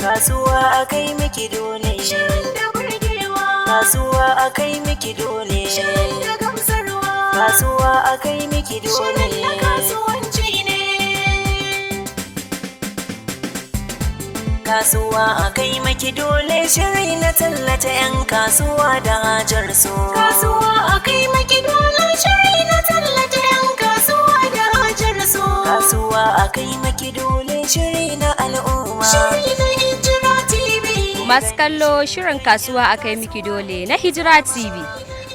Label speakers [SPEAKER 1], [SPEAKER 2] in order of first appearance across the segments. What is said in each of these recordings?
[SPEAKER 1] Kasuwa akai miki dole.
[SPEAKER 2] Shirin da burgewa.
[SPEAKER 1] Kasuwa akai miki dole.
[SPEAKER 2] Shirin da gamsarwa.
[SPEAKER 1] Kasuwa akai miki dole.
[SPEAKER 2] Shirin na kasuwanci ne.
[SPEAKER 1] Kasuwa akai miki dole, shiri na tallata 'yan kasuwa da hajar su.
[SPEAKER 2] Kasuwa akai maki dole, shiri na tallata 'yan kasuwa da hajar su.
[SPEAKER 1] Kasuwa akai miki dole, shiri na al'umma.
[SPEAKER 2] Shiri na Hijira TV.
[SPEAKER 3] Masu kallo, shirin Kasuwa a Kai Miki Dole na Hijira TV.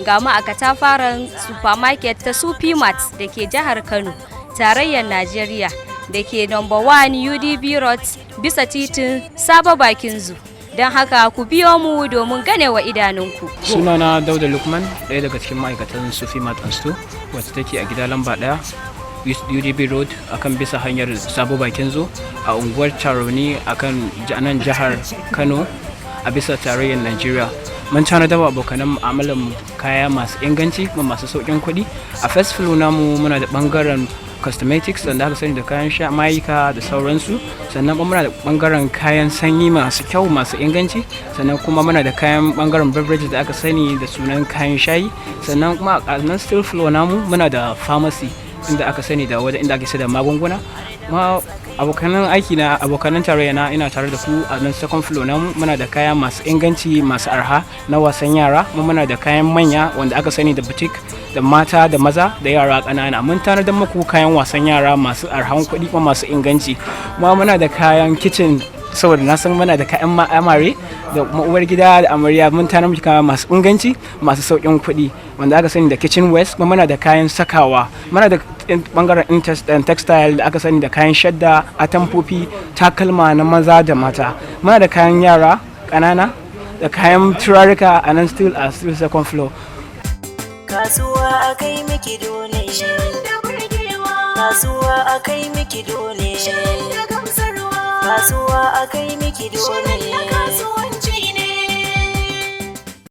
[SPEAKER 3] Ga mu a katafaren supermarket ta Sufimat da ke jihar Kano, tarayyar Najeriya, da ke number 1 UDB Road, bisa titin Sabo Bakin Zu. Don haka ku biyo mu domin ganewa idanunku.
[SPEAKER 4] Sunana Dauda Lukman, ɗaya daga cikin ma'aikatan Sufi Mart and Store, wacce take a gida lamba 1 UDB Road, akan bisa hanyar Sabo Bakin Zo, a unguwar Tarauni, akan nan jihar Kano, a bisa tarayyar Nigeria. Mun tanadar wa abokanan mu'amalar mu kaya masu inganci kuma masu sauƙin kuɗi. A first floor namu muna da ɓangaren cosmetics wanda aka sani da kayan sha, mayuka da sauransu. Sannan kuma muna da bangaren kayan sanyi masu kyau, masu inganci. Sannan kuma muna da kayan bangaren beverages da aka sani da sunan kayan shayi. Sannan kuma a nan still floor namu muna da pharmacy, inda aka sani da wajen inda ake sayar da magunguna. Ma abokanan aiki na, abokanan tarayya na, ina tare da ku a nan second floor namu muna da kaya masu inganci, masu arha, na wasan yara. Kuma muna da kayan manya wanda aka sani da boutique, da mata da maza da yara ƙanana. Mun tanadar muku kayan wasan yara masu arhan kuɗi kuma masu inganci. Kuma muna da kayan kitchen, saboda na san muna da kayan amare da kuma uwar gida da amarya. Mun tanadar muku kaya masu inganci, masu sauƙin kuɗi, wanda aka sani da kitchen wares. Kuma muna da kayan sakawa, muna da bangaren textile da aka sani da kayan shadda, atamfofi, takalma na maza da mata. Muna da kayan yara ƙanana da kayan turaruka a nan still a still second floor.
[SPEAKER 1] Kasuwa akai miki dole.
[SPEAKER 2] Shirin da burgewa.
[SPEAKER 1] Kasuwa akai miki dole.
[SPEAKER 2] Shirin da gamsarwa.
[SPEAKER 1] Kasuwa akai miki dole.
[SPEAKER 2] Shirin na